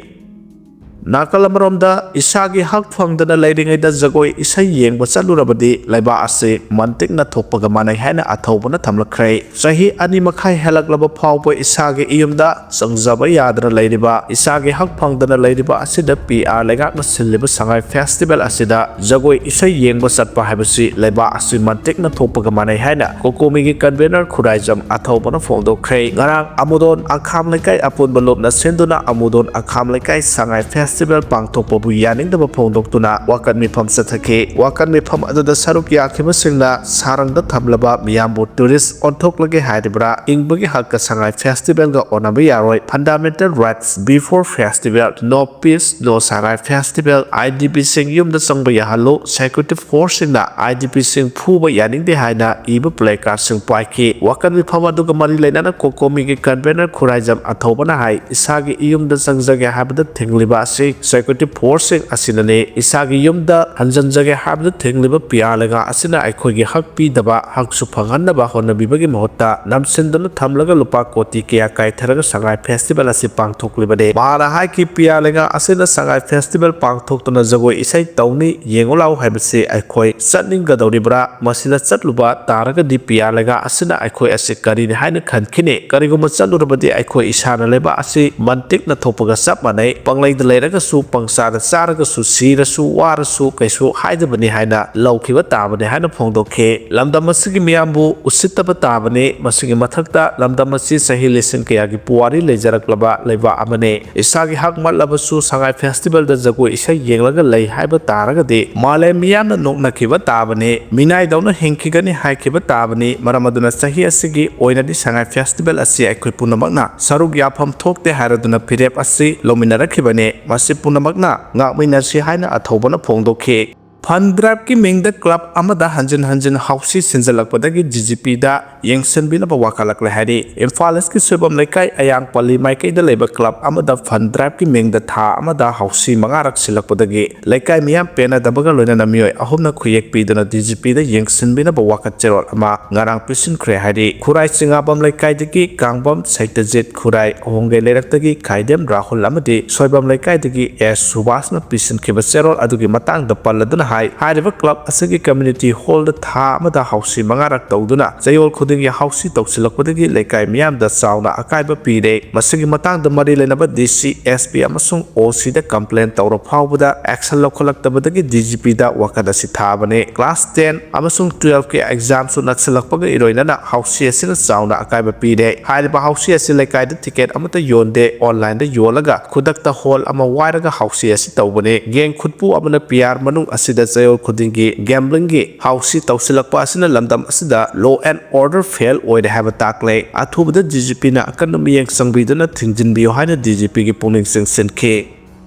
ꯅꯥꯀꯜ ꯑꯃꯔꯣꯝꯗ, ꯏꯁꯥꯒꯤ ꯍꯛ ꯐꯪꯗꯅ ꯂꯩꯔꯤꯉꯩꯗ ꯖꯒꯣꯏ ꯏꯁꯩ ꯌꯦꯡꯕ ꯆꯠꯂꯨꯔꯕꯗꯤ ꯂꯩꯕꯥꯛ ꯑꯁꯤ ꯃꯟꯇꯤꯛꯅ ꯊꯣꯛꯄꯒ ꯃꯥꯟꯅꯩ ꯍꯥꯏꯅ ꯑꯊꯧꯕꯅ ꯊꯝꯂꯛꯈ꯭ꯔꯦ꯫ ꯆꯍꯤ ꯑꯅꯤ ꯃꯈꯥꯏ ꯍꯦꯜꯂꯛꯂꯕ ꯐꯥꯎꯕ ꯏꯁꯥꯒꯤ ꯏꯌꯨꯝꯗ ꯆꯪꯖꯕ ꯌꯥꯗꯅ ꯂꯩꯔꯤꯕ, ꯏꯁꯥꯒꯤ ꯍꯛ ꯐꯪꯗꯅ ꯂꯩꯔꯤꯕ ꯑꯁꯤꯗ P R ꯂꯩꯉꯥꯛꯅ ꯁꯤꯜꯂꯤꯕ ꯁꯉꯥꯏ Festival ꯑꯁꯤꯗ ꯖꯒꯣꯏ ꯏꯁꯩ ꯌꯦꯡꯕ ꯆꯠꯄ ꯍꯥꯏꯕꯁꯤ ꯂꯩꯕꯥꯛ ꯑꯁꯤ ꯃꯟꯇꯤꯛꯅ ꯊꯣꯛꯄꯒ ꯃꯥꯟꯅꯩ ꯍꯥꯏꯅ ꯀꯣꯀꯣꯃꯤꯒꯤ convener ꯈꯨꯔꯥꯏꯖꯝ ꯑꯊꯧꯕꯅ ꯐꯣꯡꯗꯣꯛꯈ꯭ꯔꯦ꯫ ꯉꯔꯥꯡ ꯑꯃꯨꯗꯣꯟ ꯑꯈꯥꯝ ꯂꯩꯀꯥꯏ ꯑꯄꯨꯟꯕ ꯂꯨꯞꯅ ꯁꯤꯟꯗꯨꯅ ꯑꯃꯨꯗꯣꯟ ꯑꯈꯥꯝ ꯂꯩꯀꯥꯏ ꯁꯉꯥꯏ Festival ꯄꯥꯡꯊꯣꯛꯄꯕꯨ ꯌꯥꯅꯤꯡꯗꯕ ꯐꯣꯡꯗꯣꯛꯇꯨꯅ ꯋꯥꯀꯠ ꯃꯤꯐꯝ ꯆꯠꯊꯈꯤ꯫ ꯋꯥꯀꯠ ꯃꯤꯐꯝ ꯑꯗꯨꯗ ꯁꯔꯨꯛ ꯌꯥꯈꯤꯕꯁꯤꯡꯅ ꯁꯥꯔꯪꯗ ꯊꯝꯂꯕ ꯃꯤꯌꯥꯝꯕꯨ tourist ꯑꯣꯟꯊꯣꯛꯂꯒꯦ ꯍꯥꯏꯔꯤꯕ꯭ꯔꯥ? ꯏꯪꯕꯒꯤ ꯍꯛꯀ ꯁꯉꯥꯏ Festivalꯒ ꯑꯣꯟꯅꯕ ꯌꯥꯔꯣꯏ꯫ Fundamental rights before festival, no peace, no Sangai Festival, I D Pꯁꯤꯡ ꯌꯨꯝꯗ ꯆꯪꯕ ꯌꯥꯍꯜꯂꯨ, security forceꯁꯤꯡꯅ I D Pꯁꯤꯡ ꯐꯨꯕ ꯌꯥꯅꯤꯡꯗꯦ ꯍꯥꯏꯅ ꯏꯕ placardꯁꯤꯡ ꯄꯥꯏꯈꯤ꯫ ꯋꯥꯀꯠ ꯃꯤꯐꯝ ꯑꯗꯨꯒ ꯃꯔꯤ ꯂꯩꯅꯅ ꯀꯣꯀꯣꯃꯤꯒꯤ convener ꯈꯨꯔꯥꯏꯖꯝ ꯑꯊꯧꯕꯅ ꯍꯥꯏ, ꯏꯁꯥꯒꯤ ꯏꯌꯨꯝꯗ ꯆꯪꯖꯒꯦ ꯍꯥꯏꯕꯗ ꯊꯤꯡꯂꯤꯕ ꯑꯁꯤ security forceꯁꯤꯡ ꯑꯁꯤꯅꯅꯤ꯫ ꯏꯁꯥꯒꯤ ꯌꯨꯝꯗ ꯍꯟꯖꯟꯖꯒꯦ ꯍꯥꯏꯕꯗ ꯊꯤꯡꯂꯤꯕ P R ꯂꯩꯉꯥꯛ ꯑꯁꯤꯅ ꯑꯩꯈꯣꯏꯒꯤ ꯍꯛ ꯄꯤꯗꯕ, ꯍꯛꯁꯨ ꯐꯪꯍꯟꯗꯕ ꯍꯣꯠꯅꯕꯤꯕꯒꯤ ꯃꯍꯨꯠꯇ ꯅꯝꯁꯤꯟꯗꯨꯅ ꯊꯝꯂꯒ ꯂꯨꯄꯥ ꯀꯣꯇꯤ ꯀꯌꯥ ꯀꯥꯏꯊꯔꯒ ꯁꯉꯥꯏ Festival ꯑꯁꯤ ꯄꯥꯡꯊꯣꯛꯂꯤꯕꯅꯤ꯫ ꯃꯍꯥꯛꯅ ꯍꯥꯏꯈꯤ, P R ꯂꯩꯉꯥꯛ ꯑꯁꯤꯅ ꯁꯉꯥꯏ Festival ꯄꯥꯡꯊꯣꯛꯇꯨꯅ ꯖꯒꯣꯏ ꯏꯁꯩ ꯇꯧꯅꯤ, ꯌꯦꯡꯉꯨ ꯂꯥꯎ ꯍꯥꯏꯕꯁꯤ ꯑꯩꯈꯣꯏ ꯆꯠꯅꯤꯡꯒꯗꯧꯔꯤꯕ꯭ꯔꯥ? ꯃꯁꯤꯗ ꯆꯠꯂꯨꯕ ꯇꯥꯔꯒꯗꯤ P R ꯂꯩꯉꯥꯛ ꯑꯁꯤꯅ ꯑꯩꯈꯣꯏ ꯑꯁꯤ ꯀꯔꯤꯅꯤ ꯍꯥꯏꯅ ꯈꯟꯈꯤꯅꯤ? ꯀꯔꯤꯒꯨꯝꯕ ꯆꯠꯂꯨꯔꯕꯗꯤ ꯑꯩꯈꯣꯏ ꯏꯁꯥꯅ ꯂꯩꯕꯥꯛ ꯑꯁꯤ ꯃꯟꯇꯤꯛꯅ ꯊꯣꯛꯄꯒ ꯆꯞ ꯃꯥꯟꯅꯩ꯫ ꯄꯪꯂꯩꯗ ꯂꯩꯔꯒ ꯁꯨ ꯄꯪꯆꯥꯗ ꯆꯥꯔꯒꯁꯨ ꯁꯤꯔꯁꯨ ꯋꯥꯔꯁꯨ ꯀꯩꯁꯨ ꯍꯥꯏꯗꯕꯅꯤ ꯍꯥꯏꯅ ꯂꯧꯈꯤꯕ ꯇꯥꯕꯅꯤ ꯍꯥꯏꯅ ꯐꯣꯡꯗꯣꯛꯈꯤ꯫ ꯂꯝꯗꯝ ꯑꯁꯤꯒꯤ ꯃꯤꯌꯥꯝꯕꯨ ꯎꯁꯤꯠꯇꯕ ꯇꯥꯕꯅꯤ꯫ ꯃꯁꯤꯒꯤ ꯃꯊꯛꯇ ꯂꯝꯗꯝ ꯑꯁꯤ ꯆꯍꯤ ꯂꯤꯁꯤꯡ ꯀꯌꯥꯒꯤ ꯄꯨꯋꯥꯔꯤ ꯂꯩꯖꯔꯛꯂꯕ ꯂꯩꯕꯥꯛ ꯑꯃꯅꯤ꯫ ꯏꯁꯥꯒꯤ ꯍꯛ ꯃꯠꯂꯕꯁꯨ ꯁꯉꯥꯏ ꯐꯦꯁꯇꯤꯚꯦꯜꯗ ꯖꯒꯣꯏ ꯏꯁꯩ ꯌꯦꯡꯂꯒ ꯂꯩ ꯍꯥꯏꯕ ꯇꯥꯔꯒꯗꯤ ꯃꯥꯂꯦꯝ ꯃꯤꯌꯥꯝꯅ ꯅꯣꯛꯅꯈꯤꯕ ꯇꯥꯕꯅꯤ꯫ ꯃꯤꯅꯥꯏꯗꯧꯅ ꯍꯤꯡꯈꯤꯒꯅꯤ ꯍꯥꯏꯈꯤꯕ ꯇꯥꯕꯅꯤ꯫ ꯃꯔꯝ ꯑꯗꯨꯅ ꯆꯍꯤ ꯑꯁꯤꯒꯤ ꯑꯣꯏꯅꯗꯤ ꯁꯉꯥꯏ ꯐꯦꯁꯇꯤꯚꯦꯜ ꯑꯁꯤ ꯑꯩꯈꯣꯏ ꯄꯨꯝꯅꯃꯛꯅ ꯁꯔꯨꯛ ꯌꯥꯐꯝ ꯊꯣꯛꯇꯦ ꯍꯥꯏꯔꯗꯨꯅ ꯐꯤꯔꯦꯞ ꯑꯁꯤ ꯂꯧꯃꯤꯟꯅꯔꯛꯈꯤꯕꯅꯤ꯫ ꯃꯁꯤ ꯄꯨꯝꯅꯃꯛꯅ ꯉꯥꯛꯃꯤꯟꯅꯁꯤ ꯍꯥꯏꯅ ꯑꯊꯧꯕꯅ ꯐꯣꯡꯗꯣꯛꯈꯤ꯫ ꯐꯟ ꯗ꯭ꯔꯥꯏꯚꯀꯤ ꯃꯤꯡꯗ ꯀ꯭ꯂꯕ ꯑꯃꯗ ꯍꯟꯖꯤꯟ ꯍꯟꯖꯤꯟ ꯍꯥꯎꯁꯤ ꯁꯤꯟꯖꯜꯂꯛꯄꯗꯒꯤ ꯗꯤ ꯖꯤ ꯄꯤꯗ ꯌꯦꯡꯁꯤꯟꯕꯤꯅꯕ ꯋꯥꯀꯠꯂꯛꯂꯦ ꯍꯥꯏꯔꯤ꯫ ꯏꯝꯐꯥꯜ ꯏꯁꯀꯤ ꯁꯣꯏꯕꯝ ꯂꯩꯀꯥꯏ ꯑꯌꯥꯡꯄꯜꯂꯤ ꯃꯥꯏꯀꯩꯗ ꯂꯩꯕ ꯀ꯭ꯂꯕ ꯑꯃꯗ ꯐꯟ ꯗ꯭ꯔꯥꯏꯚꯀꯤ ꯃꯤꯡꯗ ꯊꯥ ꯑꯃꯗ ꯍꯥꯎꯁꯤ ꯃꯉꯥꯔꯛ ꯁꯤꯜꯂꯛꯄꯗꯒꯤ ꯂꯩꯀꯥꯏ ꯃꯤꯌꯥꯝ ꯄꯦꯟꯅꯗꯕꯒ ꯂꯣꯏꯅꯅ ꯃꯤꯑꯣꯏ ꯑꯍꯨꯝꯅ ꯈꯨꯌꯦꯛ ꯄꯤꯗꯨꯅ ꯗꯤ ꯖꯤ ꯄꯤꯗ ꯌꯦꯡꯁꯤꯟꯕꯤꯅꯕ ꯋꯥꯀꯠ ꯆꯦꯔꯣꯜ ꯑꯃ ꯉꯔꯥꯡ ꯄꯤꯁꯤꯟꯈ꯭ꯔꯦ ꯍꯥꯏꯔꯤ꯫ ꯈꯨꯔꯥꯏ ꯆꯤꯉꯥꯕꯝ ꯂꯩꯀꯥꯏꯗꯒꯤ ꯀꯥꯡꯕꯝ ꯁꯩꯇꯖꯤꯠ, ꯈꯨꯔꯥꯏ ꯑꯍꯣꯡꯒꯩ ꯂꯩꯔꯛꯇꯒꯤ ꯈꯥꯏꯗꯦꯝ ꯔꯥꯍꯨꯜ ꯑꯃꯗꯤ ꯁꯣꯏꯕꯝ ꯂꯩꯀꯥꯏꯗꯒꯤ ꯑꯦꯁ ꯁꯨꯕꯥꯁꯅ ꯄꯤꯁꯤꯟꯈꯤꯕ ꯆꯦꯔꯣꯜ ꯑꯗꯨꯒꯤ ꯃꯇꯥꯡꯗ ꯄꯜꯂꯗꯨꯅ ꯍꯥꯏ, ꯍꯥꯏꯔꯤꯕ ꯀ꯭ꯂꯕ ꯑꯁꯤꯒꯤ ꯀꯝꯃ꯭ꯌꯨꯅꯤꯇꯤ ꯍꯣꯜꯗ ꯊꯥ ꯑꯃꯗ ꯍꯥꯎꯁꯤ ꯃꯉꯥꯔꯛ ꯇꯧꯗꯨꯅ ꯆꯌꯣꯜ ꯈꯨꯗꯤꯡꯒꯤ ꯍꯥꯎꯁꯤ ꯇꯧꯁꯤꯜꯂꯛꯄꯗꯒꯤ ꯂꯩꯀꯥꯏ ꯃꯤꯌꯥꯝꯗ ꯆꯥꯎꯅ ꯑꯀꯥꯏꯕ ꯄꯤꯔꯦ꯫ ꯃꯁꯤꯒꯤ ꯃꯇꯥꯡꯗ ꯃꯔꯤ ꯂꯩꯅꯕ ꯗꯤ ꯁꯤ, ꯑꯦꯁ ꯄꯤ ꯑꯃꯁꯨꯡ ꯑꯣ ꯁꯤꯗ ꯀꯝꯄ꯭ꯂꯦꯟ ꯇꯧꯔ ꯐꯥꯎꯕꯗ ꯑꯦꯛꯁꯟ ꯂꯧꯈꯠꯂꯛꯇꯕꯗꯒꯤ ꯗꯤ ꯖꯤ ꯄꯤꯗ ꯋꯥꯀꯠ ꯑꯁꯤ ꯊꯥꯕꯅꯤ꯫ ꯀ꯭ꯂꯥꯁ ꯇꯦꯟ ꯑꯃꯁꯨꯡ ꯇꯨꯋꯦꯜꯐꯀꯤ ꯑꯦꯛꯖꯥꯝꯁꯨ ꯅꯛꯁꯤꯜꯂꯛꯄꯒ ꯏꯔꯣꯏꯅꯅ ꯍꯥꯎꯁꯤ ꯑꯁꯤꯅ ꯆꯥꯎꯅ ꯑꯀꯥꯏꯕ ꯄꯤꯔꯦ꯫ ꯍꯥꯏꯔꯤꯕ ꯍꯥꯎꯁꯤ ꯑꯁꯤ ꯂꯩꯀꯥꯏꯗ ꯇꯤꯀꯦꯠ ꯑꯃꯠꯇ ꯌꯣꯟꯗꯦ, ꯑꯣꯟꯂꯥꯏꯟꯗ ꯌꯣꯜꯂꯒ ꯈꯨꯗꯛꯇ ꯍꯣꯜ ꯑꯃ ꯋꯥꯏꯔꯒ ꯍꯥꯎꯁꯤ ꯑꯁꯤ ꯇꯧꯕꯅꯤ꯫ ꯒꯦꯡ ꯈꯨꯠꯄꯨ ꯑꯃꯅ ꯄꯤ ꯑꯥꯔ ꯃꯅꯨꯡ ꯑꯁꯤꯗ ꯆꯌꯣꯜ ꯈꯨꯗꯤꯡꯒꯤ ꯒꯦꯝꯕ꯭ꯂꯤꯡꯒꯤ ꯍꯥꯎꯁꯤ ꯇꯧꯁꯤꯜꯂꯛꯄ ꯑꯁꯤꯅ ꯂꯝꯗꯝ ꯑꯁꯤꯗ ꯂꯣ ꯑꯦꯟ ꯑꯣꯔꯗꯔ ꯐꯦꯜ ꯑꯣꯏꯔꯦ ꯍꯥꯏꯕ ꯇꯥꯛꯂꯦ꯫ ꯑꯊꯨꯕꯗ ꯗꯤ ꯖꯤ ꯄꯤꯅ ꯑꯀꯟꯕ ꯃꯤꯠꯌꯦꯡ ꯆꯪꯕꯤꯗꯨꯅ ꯊꯤꯡꯖꯤꯟꯕꯤꯌꯨ ꯍꯥꯏꯅ ꯗꯤ ꯖꯤ ꯄꯤꯒꯤ ꯄꯨꯛꯅꯤꯡ ꯆꯤꯡꯁꯤꯟꯈꯤ꯫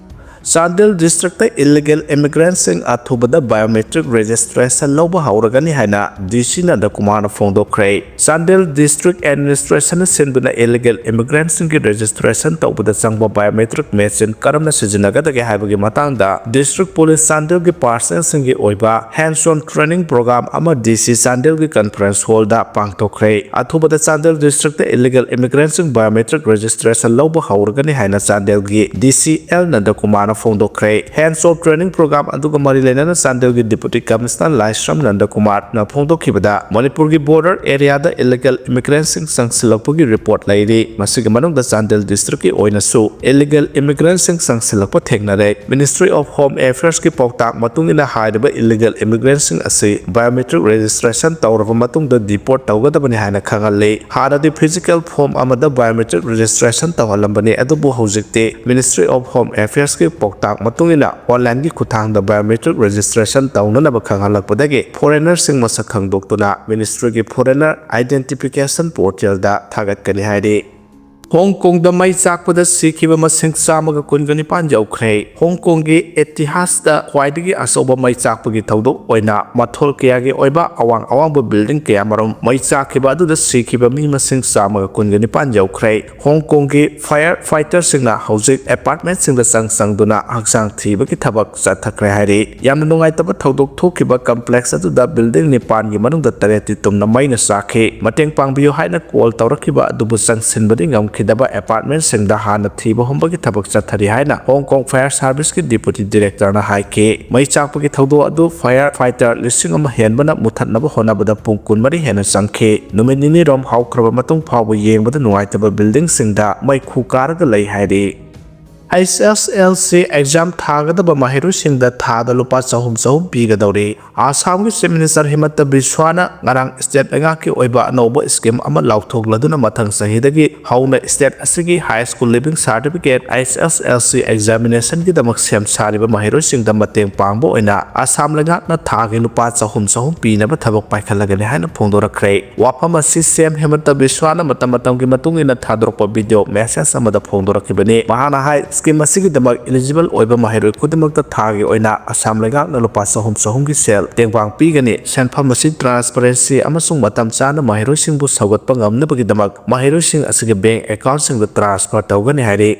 ꯆꯥꯟꯗꯦꯜ ꯗꯤꯁꯇ꯭ꯔꯤꯛꯇ ꯏꯂꯤꯒꯦꯜ ꯏꯃꯤꯒ꯭ꯔꯦꯟꯠꯁꯤꯡ ꯑꯊꯨꯕꯗ ꯕꯥꯏꯑꯣꯃꯦꯇ꯭ꯔꯤꯛ ꯔꯦꯖꯤꯁꯇ꯭ꯔꯦꯁꯟ ꯂꯧꯕ ꯍꯧꯔꯒꯅꯤ ꯍꯥꯏꯅ ꯗꯤ ꯁꯤ ꯅꯟꯗꯀꯨꯃꯥꯔꯅ ꯐꯣꯡꯗꯣꯛꯈ꯭ꯔꯦ꯫ ꯆꯥꯟꯗꯦꯜ ꯗꯤꯁꯇ꯭ꯔꯤꯛ ꯑꯦꯗꯃꯤꯅꯤꯁꯇ꯭ꯔꯦꯁꯟꯅ ꯁꯤꯟꯗꯨꯅ ꯏꯂꯤꯒꯦꯜ ꯏꯃꯤꯒ꯭ꯔꯦꯟꯠꯁꯤꯡꯒꯤ ꯔꯦꯖꯤꯁꯇ꯭ꯔꯦꯁꯟ ꯇꯧꯕꯗ ꯆꯪꯕ ꯕꯥꯏꯑꯣꯃꯦꯇ꯭ꯔꯤꯛ ꯃꯦꯆꯤꯟ ꯀꯔꯝꯅ ꯁꯤꯖꯤꯟꯅꯒꯗꯒꯦ ꯍꯥꯏꯕꯒꯤ ꯃꯇꯥꯡꯗ ꯗꯤꯁꯇ꯭ꯔꯤꯛ ꯄꯨꯂꯤꯁ ꯆꯥꯟꯗꯦꯜꯒꯤ ꯄꯥꯔꯁꯅꯦꯜꯁꯤꯡꯒꯤ ꯑꯣꯏꯕ ꯍꯦꯟꯁ ꯑꯣꯟ ꯇ꯭ꯔꯦꯅꯤꯡ ꯄ꯭ꯔꯣꯒ꯭ꯔꯥꯝ ꯑꯃ ꯗꯤ ꯁꯤ ꯆꯥꯟꯗꯦꯜꯒꯤ ꯀꯟꯐꯔꯦꯟꯁ ꯍꯣꯜꯗ ꯄꯥꯡꯊꯣꯛꯈ꯭ꯔꯦ꯫ ꯑꯊꯨꯕꯗ ꯆꯥꯟꯗꯦꯜ ꯗꯤꯁꯇ꯭ꯔꯤꯛꯇ ꯏꯂꯤꯒꯦꯜ ꯏꯃꯤꯒ꯭ꯔꯦꯟꯠꯁꯤꯡ ꯕꯥꯏꯑꯣꯃꯦꯇ꯭ꯔꯤꯛ ꯔꯦꯖꯤꯁꯇ꯭ꯔꯦꯁꯟ ꯂꯧꯕ ꯍꯧꯔꯒꯅꯤ ꯍꯥꯏꯅ ꯆꯥꯟꯗꯦꯜꯒꯤ ꯗꯤ ꯁꯤ ꯑꯦꯜ ꯅꯟꯗꯀꯨꯃꯥꯔ ꯅ ꯐꯣꯡꯗꯣꯛꯈ꯭ꯔꯦ꯫ Hands off training program ꯑꯗꯨꯒ ꯃꯔꯤ ꯂꯩꯅꯅ ꯆꯥꯟꯗꯦꯜꯒꯤ Deputy Commissioner ꯂꯥꯏꯁ꯭ꯔꯝ ꯅꯟꯗꯀꯨꯃꯥꯔꯅ ꯐꯣꯡꯗꯣꯛꯈꯤꯕꯗ, ꯃꯅꯤꯄꯨꯔꯒꯤ border areaꯗ illegal immigrantꯁꯤꯡ ꯆꯪꯁꯤꯜꯂꯛꯄꯒꯤ report ꯂꯩꯔꯤ꯫ ꯃꯁꯤꯒꯤ ꯃꯅꯨꯡꯗ ꯆꯥꯟꯗꯦꯜ districtꯀꯤ ꯑꯣꯏꯅꯁꯨ illegal immigrantꯁꯤꯡ ꯆꯪꯁꯤꯜꯂꯛꯄ ꯊꯦꯡꯅꯔꯦ꯫ Ministry of Home Affairsꯀꯤ ꯄꯥꯎꯇꯥꯛ ꯃꯇꯨꯡ ꯏꯟꯅ, ꯍꯥꯏꯔꯤꯕ illegal immigrantꯁꯤꯡ ꯑꯁꯤ biometric registration ꯇꯧꯔꯕ ꯃꯇꯨꯡꯗ deport ꯇꯧꯒꯗꯕꯅꯤ ꯍꯥꯏꯅ ꯈꯪꯍꯜꯂꯤ꯫ ꯍꯥꯟꯅꯗꯤ physical form ꯑꯃꯗ biometric registration ꯇꯧꯍꯜꯂꯝꯕꯅꯤ, ꯑꯗꯨꯕꯨ ꯍꯧꯖꯤꯛꯇꯤ Ministry of Home Affairsꯀꯤ ꯄꯥꯎꯇꯥꯛ ꯃꯇꯨꯡ ꯏꯟꯅ onlineꯒꯤ ꯈꯨꯠꯊꯥꯡꯗ biometric registration ꯇꯧꯅꯅꯕ ꯈꯪꯍꯜꯂꯛꯄꯗꯒꯤ foreignerꯁꯤꯡ ꯃꯁꯛ ꯈꯪꯗꯣꯛꯇꯨꯅ ministryꯒꯤ foreigner identification portalꯗ ꯊꯥꯒꯠꯀꯅꯤ ꯍꯥꯏꯔꯤ꯫ ꯍꯣꯡ ꯀꯣꯡꯗ ꯃꯩ ꯆꯥꯛꯄꯗ ꯁꯤꯈꯤꯕ ꯃꯁꯤꯡ ꯆꯥꯝꯃꯒ ꯀꯨꯟꯒ ꯅꯤꯄꯥꯟ ꯌꯧꯈ꯭ꯔꯦ꯫ ꯍꯣꯡ ꯀꯣꯡꯒꯤ ꯏꯇꯤꯍꯥꯁꯇ ꯈ꯭ꯋꯥꯏꯗꯒꯤ ꯑꯆꯧꯕ ꯃꯩ ꯆꯥꯛꯄꯒꯤ ꯊꯧꯗꯣꯛ ꯑꯣꯏꯅ ꯃꯊꯣꯜ ꯀꯌꯥꯒꯤ ꯑꯣꯏꯕ ꯑꯋꯥꯡ ꯑꯋꯥꯡꯕ building ꯀꯌꯥꯃꯔꯨꯝ ꯃꯩ ꯆꯥꯛꯈꯤꯕ ꯑꯗꯨꯗ ꯁꯤꯈꯤꯕ ꯃꯤ ꯃꯁꯤꯡ ꯆꯥꯝꯃꯒ ꯀꯨꯟꯒ ꯅꯤꯄꯥꯟ ꯌꯧꯈ꯭ꯔꯦ꯫ ꯍꯣꯡ ꯀꯣꯡꯒꯤ fire fighterꯁꯤꯡꯅ ꯍꯧꯖꯤꯛ apartmentꯁꯤꯡꯗ ꯆꯪ ꯆꯪꯗꯨꯅ ꯍꯛꯆꯥꯡ ꯊꯤꯕꯒꯤ ꯊꯕꯛ ꯆꯠꯊꯈ꯭ꯔꯦ ꯍꯥꯏꯔꯤ꯫ ꯌꯥꯝꯅ ꯅꯨꯡꯉꯥꯏꯇꯕ ꯊꯧꯗꯣꯛ ꯊꯣꯛꯈꯤꯕ complex ꯑꯗꯨꯗ building ꯅꯤꯄꯥꯟꯒꯤ ꯃꯅꯨꯡꯗ ꯇꯔꯦꯠꯇꯤ ꯇꯨꯝꯅ ꯃꯩꯅ ꯆꯥꯛꯈꯤ꯫ ꯃꯇꯦꯡ ꯄꯥꯡꯕꯤꯌꯨ ꯍꯥꯏꯅ call ꯇꯧꯔꯛꯈꯤꯕ ꯑꯗꯨꯕꯨ ꯆꯪꯁꯤꯟꯕꯗꯤ ꯉꯝꯈꯤꯗꯕ apartmentꯁꯤꯡꯗ ꯍꯥꯟꯅ ꯊꯤꯕ ꯍꯨꯝꯕꯒꯤ ꯊꯕꯛ ꯆꯠꯊꯔꯤ ꯍꯥꯏꯅ ꯍꯣꯡ ꯀꯣꯡ fire serviceꯀꯤ deputy directorꯅ ꯍꯥꯏꯈꯤ꯫ ꯃꯩ ꯆꯥꯛꯄꯒꯤ ꯊꯧꯗꯣꯛ ꯑꯗꯨ fire fighter ꯂꯤꯁꯤꯡ ꯑꯃ ꯍꯦꯟꯕꯅ ꯃꯨꯊꯠꯅꯕ ꯍꯣꯠꯅꯕꯗ ꯄꯨꯡ ꯀꯨꯟꯃꯔꯤ ꯍꯦꯟꯅ ꯆꯪꯈꯤ꯫ ꯅꯨꯃꯤꯠ ꯅꯤꯅꯤꯔꯣꯝ ꯍꯧꯈ꯭ꯔꯕ ꯃꯇꯨꯡ ꯐꯥꯎꯕ ꯌꯦꯡꯕꯗ ꯅꯨꯡꯉꯥꯏꯇꯕ buildingꯁꯤꯡꯗ ꯃꯩꯈꯨ ꯀꯥꯔꯒ ꯂꯩ ꯍꯥꯏꯔꯤ꯫ H S L C exam ꯊꯥꯒꯗꯕ ꯃꯍꯩꯔꯣꯏꯁꯤꯡꯗ ꯊꯥꯗ ꯂꯨꯄꯥ ꯆꯍꯨꯝ ꯆꯍꯨꯝ ꯄꯤꯒꯗꯧꯔꯤ꯫ ꯑꯁꯥꯝꯒꯤ Chief Minister ꯍꯤꯃꯟꯇ ꯕꯤꯁ꯭ꯋꯥꯅ ꯉꯔꯥꯡ state ꯂꯩꯉꯥꯛꯀꯤ ꯑꯣꯏꯕ ꯑꯅꯧꯕ scheme ꯑꯃ ꯂꯥꯎꯊꯣꯛꯂꯗꯨꯅ ꯃꯊꯪ ꯆꯍꯤꯗꯒꯤ ꯍꯧꯅ state ꯑꯁꯤꯒꯤ high school leaving certificate H S L C examinationꯒꯤꯗꯃꯛ ꯁꯦꯝ ꯁꯥꯔꯤꯕ ꯃꯍꯩꯔꯣꯏꯁꯤꯡꯗ ꯃꯇꯦꯡ ꯄꯥꯡꯕ ꯑꯣꯏꯅ ꯑꯁꯥꯝ ꯂꯩꯉꯥꯛꯅ ꯊꯥꯒꯤ ꯂꯨꯄꯥ ꯆꯍꯨꯝ ꯆꯍꯨꯝ ꯄꯤꯅꯕ ꯊꯕꯛ ꯄꯥꯏꯈꯠꯂꯒꯅꯤ ꯍꯥꯏꯅ ꯐꯣꯡꯗꯣꯔꯛꯈ꯭ꯔꯦ꯫ ꯋꯥꯐꯝ ꯑꯁꯤ C M ꯍꯤꯃꯟꯇ ꯕꯤꯁ꯭ꯋꯥꯅ ꯃꯇꯝ ꯃꯇꯝꯒꯤ ꯃꯇꯨꯡ ꯏꯟꯅ ꯊꯥꯗꯣꯔꯛꯄ video message ꯑꯃꯗ ꯐꯣꯡꯗꯣꯔꯛꯈꯤꯕꯅꯤ꯫ ꯃꯍꯥꯛꯅ ꯍꯥꯏ, scheme ꯑꯁꯤꯒꯤꯗꯃꯛ eligible ꯑꯣꯏꯕ ꯃꯍꯩꯔꯣꯏ ꯈꯨꯗꯤꯡꯃꯛꯇ ꯊꯥꯒꯤ ꯑꯣꯏꯅ ꯑꯁꯥꯝ ꯂꯩꯉꯥꯛꯅ ꯂꯨꯄꯥ ꯆꯍꯨꯝ ꯆꯍꯨꯝꯒꯤ ꯁꯦꯜ ꯇꯦꯡꯕꯥꯡ ꯄꯤꯒꯅꯤ꯫ ꯁꯦꯟꯐꯝ ꯑꯁꯤ transparency ꯑꯃꯁꯨꯡ ꯃꯇꯝ ꯆꯥꯅ ꯃꯍꯩꯔꯣꯏꯁꯤꯡꯕꯨ ꯁꯧꯒꯠꯄ ꯉꯝꯅꯕꯒꯤꯗꯃꯛ ꯃꯍꯩꯔꯣꯏꯁꯤꯡ ꯑꯁꯤꯒꯤ bank accountꯁꯤꯡꯗ transfer ꯇꯧꯒꯅꯤ ꯍꯥꯏꯔꯤ꯫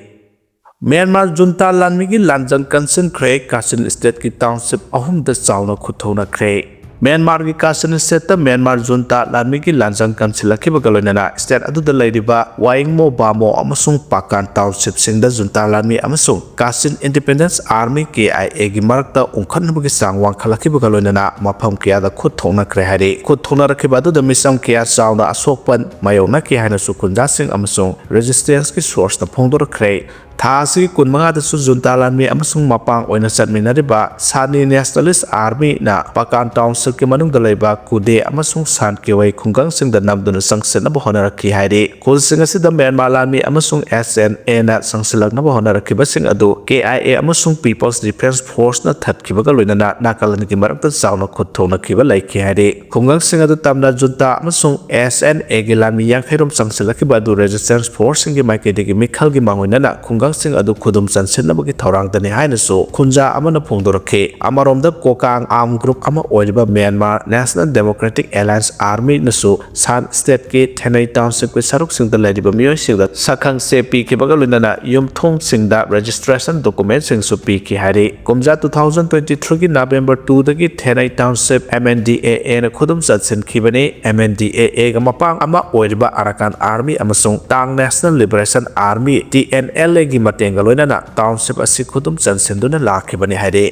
ꯃ꯭ꯌꯥꯟꯃꯥꯔ junta ꯂꯥꯟꯃꯤꯒꯤ ꯂꯥꯟꯖꯪ ꯀꯟꯁꯤꯟꯈ꯭ꯔꯦ꯫ ꯀꯥꯆꯤꯟ stateꯀꯤ township ꯑꯍꯨꯝꯗ ꯆꯥꯎꯅ ꯈꯨꯠꯊꯧꯅꯈ꯭ꯔꯦ꯫ ꯃ꯭ꯌꯥꯟꯃꯥꯔꯒꯤ ꯀꯥꯆꯤꯟ ꯁ꯭ꯇꯦꯠꯇ ꯃ꯭ꯌꯥꯟꯃꯥꯔ ꯖꯨꯟꯇꯥ ꯂꯥꯟꯃꯤꯒꯤ ꯂꯥꯟꯖꯪ ꯀꯟꯁꯤꯜꯂꯛꯈꯤꯕꯒ ꯂꯣꯏꯅꯅ ꯁ꯭ꯇꯦꯠ ꯑꯗꯨꯗ ꯂꯩꯔꯤꯕ ꯋꯥꯌꯤꯡꯃꯣ, ꯕꯥꯃꯣ ꯑꯃꯁꯨꯡ ꯄꯥꯀꯥꯟ ꯇꯥꯎꯟꯁꯤꯞꯁꯤꯡꯗ ꯖꯨꯟꯇꯥ ꯂꯥꯟꯃꯤ ꯑꯃꯁꯨꯡ ꯀꯥꯆꯤꯟ ꯏꯟꯗꯤꯄꯦꯟꯗꯦꯟꯁ ꯑꯥꯔꯃꯤ, ꯀꯦ ꯑꯥꯏ ꯑꯦꯒꯤ ꯃꯔꯛꯇ ꯎꯪꯈꯠꯅꯕꯒꯤ ꯆꯥꯡ ꯋꯥꯡꯈꯠꯂꯛꯈꯤꯕꯒ ꯂꯣꯏꯅꯅ ꯃꯐꯝ ꯀꯌꯥꯗ ꯈꯨꯠ ꯊꯣꯛꯅꯈ꯭ꯔꯦ ꯍꯥꯏꯔꯤ꯫ ꯈꯨꯠ ꯊꯣꯛꯅꯔꯛꯈꯤꯕ ꯑꯗꯨꯗ ꯃꯤꯆꯝ ꯀꯌꯥ ꯆꯥꯎꯅ ꯑꯁꯣꯛꯄ ꯃꯥꯌꯣꯛꯅꯈꯤ ꯍꯥꯏꯅꯁꯨ ꯈꯨꯟꯖꯥꯁꯤꯡ ꯑꯃꯁꯨꯡ ꯔꯦꯖꯤꯁꯇꯦꯟꯁꯀꯤ ꯁꯣꯔꯁꯅ ꯐꯣꯡꯗꯣꯔꯛꯈ꯭ꯔꯦ꯫ ꯊꯥ ꯑꯁꯤꯒꯤ ꯀꯨꯟꯃꯉꯥꯗꯁꯨ ꯖꯨꯟꯇꯥ ꯂꯥꯟꯃꯤ ꯑꯃꯁꯨꯡ ꯃꯄꯥꯡ ꯑꯣꯏꯅ ꯆꯠꯃꯤꯟꯅꯔꯤꯕ ꯁꯥꯅꯤ ꯅꯦꯁꯅꯦꯂꯤꯁ ꯑꯥꯔꯃꯤꯅ ꯄꯥꯀꯥꯟ ꯇꯥꯎꯟꯁꯤꯞꯀꯤ ꯃꯅꯨꯡꯗ ꯂꯩꯕ ꯀꯨꯗꯦ ꯑꯃꯁꯨꯡ ꯁꯥꯟ ꯀꯦꯋꯩ ꯈꯨꯡꯒꯪꯁꯤꯡꯗ ꯅꯝꯗꯨꯅ ꯆꯪꯁꯤꯟꯅꯕ ꯍꯣꯠꯅꯔꯛꯈꯤ ꯍꯥꯏꯔꯤ꯫ ꯈꯨꯜꯁꯤꯡ ꯑꯁꯤꯗ ꯃ꯭ꯌꯥꯟꯃꯥꯔ ꯂꯥꯟꯃꯤ ꯑꯃꯁꯨꯡ ꯑꯦꯁ ꯑꯦꯟ ꯑꯦꯅ ꯆꯪꯁꯤꯜꯂꯛꯅꯕ ꯍꯣꯠꯅꯔꯛꯈꯤꯕꯁꯤꯡ ꯑꯗꯨ ꯀꯦ ꯑꯥꯏ ꯑꯦ ꯑꯃꯁꯨꯡ ꯄꯤꯄꯜꯁ ꯗꯤꯐꯦꯟꯁ ꯐꯣꯔꯁꯅ ꯊꯠꯈꯤꯕꯒ ꯂꯣꯏꯅꯅ ꯅꯥꯀꯜ ꯑꯅꯤꯒꯤ ꯃꯔꯛꯇ ꯆꯥꯎꯅ ꯈꯨꯠ ꯊꯣꯛꯅꯈꯤꯕ ꯂꯩꯈꯤ ꯍꯥꯏꯔꯤ꯫ ꯈꯨꯡꯒꯪꯁꯤꯡ ꯑꯗꯨ ꯇꯝꯅ ꯖꯨꯟꯇꯥ ꯑꯃꯁꯨꯡ ꯑꯦꯁ ꯑꯦꯟ ꯑꯦꯒꯤ ꯂꯥꯟꯃꯤ ꯌꯥꯡꯈꯩꯔꯣꯝ ꯆꯪꯁꯤꯜꯂꯛꯈꯤꯕ ꯑꯗꯨ ꯔꯦꯖꯤꯁꯇꯦꯟꯁ ꯐꯣꯔꯁꯁꯤꯡꯒꯤ ꯃꯥꯏꯀꯩꯗꯒꯤ ꯃꯤꯈꯜꯒꯤ ꯃꯥꯡꯑꯣꯏꯅꯅ ꯈꯨꯡꯒꯪꯁꯤꯡ ꯑꯗꯨ ꯈꯨꯗꯨꯝ ꯆꯟꯁꯤꯟꯅꯕꯒꯤ ꯊꯧꯔꯥꯡꯗꯅꯤ ꯍꯥꯏꯅꯁꯨ ꯈꯨꯟꯖꯥ ꯑꯃꯅ ꯐꯣꯡꯗꯣꯔꯛꯈꯤ꯫ ꯑꯃꯔꯣꯝꯗ ꯀꯣꯀꯥꯡ ꯑꯥꯔꯝ ꯒ꯭ꯔꯨꯞ ꯑꯃ ꯑꯣꯏꯔꯤꯕ ꯃ꯭ꯌꯥꯟꯃꯥꯔ ꯅꯦꯁꯅꯦꯜ ꯗꯦꯃꯣꯀ꯭ꯔꯦꯇꯤꯛ ꯑꯦꯂꯥꯌꯟꯁ ꯑꯥꯔꯃꯤꯅꯁꯨ ꯁꯥꯟ ꯁ꯭ꯇꯦꯠꯀꯤ ꯊꯦꯅꯩ ꯇꯥꯎꯟꯁꯤꯞꯀꯤ ꯁꯔꯨꯛꯁꯤꯡꯗ ꯂꯩꯔꯤꯕ ꯃꯤꯑꯣꯏꯁꯤꯡꯗ ꯁꯛꯈꯪꯆꯦ ꯄꯤꯈꯤꯕꯒ ꯂꯣꯏꯅꯅ ꯌꯨꯝꯊꯣꯡꯁꯤꯡꯗ ꯔꯦꯖꯤꯁꯇ꯭ꯔꯦꯁꯟ ꯗꯣꯀꯨꯃꯦꯟꯁꯤꯡꯁꯨ ꯄꯤꯈꯤ ꯍꯥꯏꯔꯤ꯫ ꯀꯨꯝꯖꯥ two thousand twenty three ꯒꯤ November two ꯗꯒꯤ ꯊꯦꯅꯩ ꯇꯥꯎꯟꯁꯤꯞ M N D A A ꯅ ꯈꯨꯗꯨꯝ ꯆꯟꯁꯤꯟꯈꯤꯕꯅꯤ꯫ M N D A A ꯒ ꯃꯄꯥꯡ ꯑꯃ ꯑꯣꯏꯔꯤꯕ ꯑꯔꯥꯀꯥꯟ ꯑꯥꯔꯃꯤ ꯑꯃꯁꯨꯡ ꯇꯥꯡ national liberation army, T N L A ꯒꯤ ꯃꯇꯦꯡꯒ ꯂꯣꯏꯅꯅ ꯇꯥꯎꯟꯁꯤꯞ ꯑꯁꯤ ꯈꯨꯗꯨꯝ ꯆꯟꯁꯤꯟꯗꯨꯅ ꯂꯥꯛꯈꯤꯕꯅꯤ ꯍꯥꯏꯔꯤ꯫